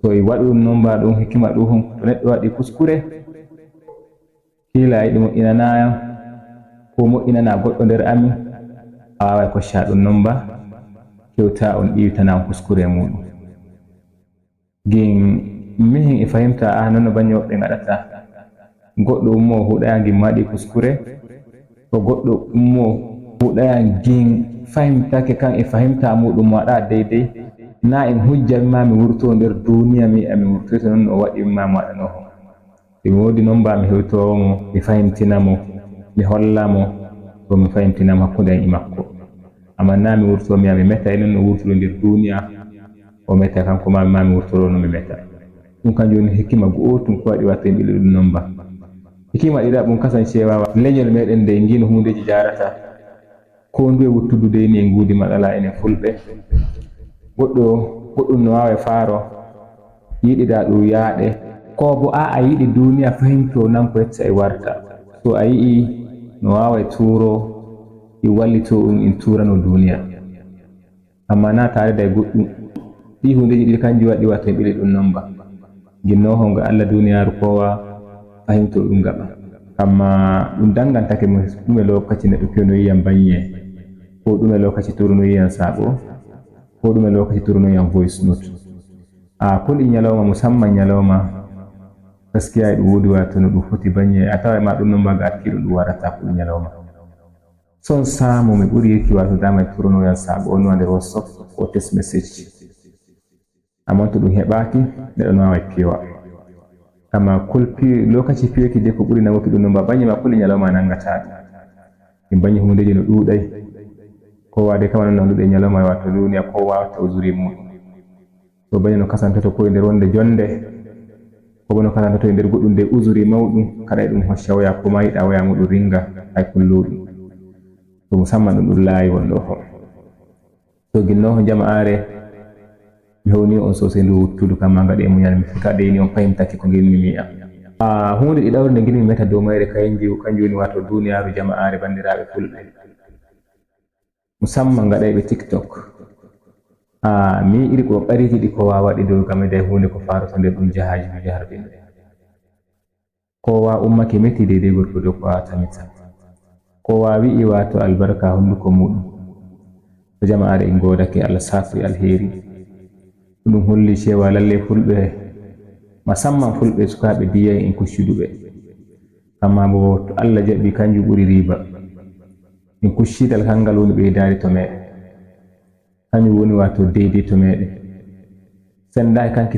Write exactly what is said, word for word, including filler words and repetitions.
To i waɗu ɗum nomba ɗum hikima ɗum, to neɗɗo waɗi kuskure, kiila a yiɗi moƴƴinanaa yam, ko moƴƴinanaa goɗɗo nder amin, a waaway kocca ɗum nomba, kewta on ɗiwitana on kuskure muɗum. Gin mihin e fahimta a non no bannyo ɓe ngaɗata. Goɗɗo ummo huɗaya gin maɗi kuskure, ko goɗɗo ummo huɗaya gin fahimtake kan e fahimta muɗum waɗa deydey. Na en hujja ma mi wurto nder duniya mi a mi wurtoyto non no o waɗi ma mi waɗano ho. To mi woodi nomba mi hewtowo mo, mi fahimtina mo, mi holla mo, to mi fahimtina mo hakkunde am e makko. Amma na mi wurto mi a mi meta e non no wurtoro nder duniya, o meta kanko ma ma mi wurtoro no mi meta. Ɗum kanjum woni hikima go'otum ko waɗi wato en ɓili ɗum nomba. Hikima ɗiɗaɓum kasancewa leñol meɗen nde ngino hundeji jarata. Ko nduye wuttudu dey ni en ngudi matsala enen fulɓe. Goɗɗo goɗɗum no wawa e faro yiɗira ɗum yaaɗe. Ko bo a a yiɗi duniya fahimto nan ko yetta e warta. So a yi'i no wawa e turo e wallito ɗum en turano duniya. Amma na tare da goɗɗum. Ɗi hundeji ɗiɗi kanji waɗi wato en ɓili ɗum nomba. Ginnoho nga Allah duniyaaru kowa fahimto ɗum gaɓa. Amma ɗum dangantake mo ɗume lokaci neɗɗo pewnoyi yam banye, ko ɗume lokaci turunoyi yam saɓo, ko ɗume lokaci turunoyi yam voice note. A kuli ñalawma musamman ñalawma gaskiya e ɗum wodi wato no ɗum foti banye a tawa ma ɗum nomba ga akkiɗum ɗum warata kuli ñalawma. Son samu mi ɓuri yikki wato dama e turono yan saɓo on wa nder WhatsApp ko text message. Amma to ɗum heɓaki neɗɗo no wawa piwa. Amma kul piwi lokaci piweki de ko ɓuri nanguki ɗum no mba bañi ma kuli ñalawma nangata ɗum. Ɗum bañi hundeji no ɗuɗay. Ko wade kama non nanduɗe ñalawma wato duniya ko wawata uzuri muɗum. To bane no kasantoto ko e nder wonde jonde, ko bo no kasantoto e nder goɗɗum de uzuri mawɗum, kaɗa e ɗum hocca waya ko ma yiɗa waya muɗum ringa hay kulluɗum. To musamman ɗum ɗum laayi wonɗo ko. To ginnoho jama'are mi howni on sosai ndu wuttudu kama gaɗe muñal mi futa de ni on fahimtake ko ginmi mi am. A hunde ɗi ɗawrinde ginmi meta dow mayre kanji kanjum woni wato duniyaru jama'are bandiraɓe fulɓe. Musamman gaɗayɓe tiktok. A mi iri ko ɓariji ɗi kowa waɗi dow game day hunde ko faroto nder ɗum jahaji mi jaharɓe ɗum. Kowa ummake meti deydey gorko dow ko a tamita. Kowa wi'i wato albarka hunduko muɗum. Ko jama'are en godake Allah satu e alheri. Ɗum holli cewa lalle fulɓe musamman fulɓe sukaɓe diya en kuccuduɓe. Amma bo to Allah jaɓi kanjum ɓuri riba. Min kuccidal kangal woni ɓeydaari to meɗen. Kanjum woni wato deydey to meɗen. Senda e kanki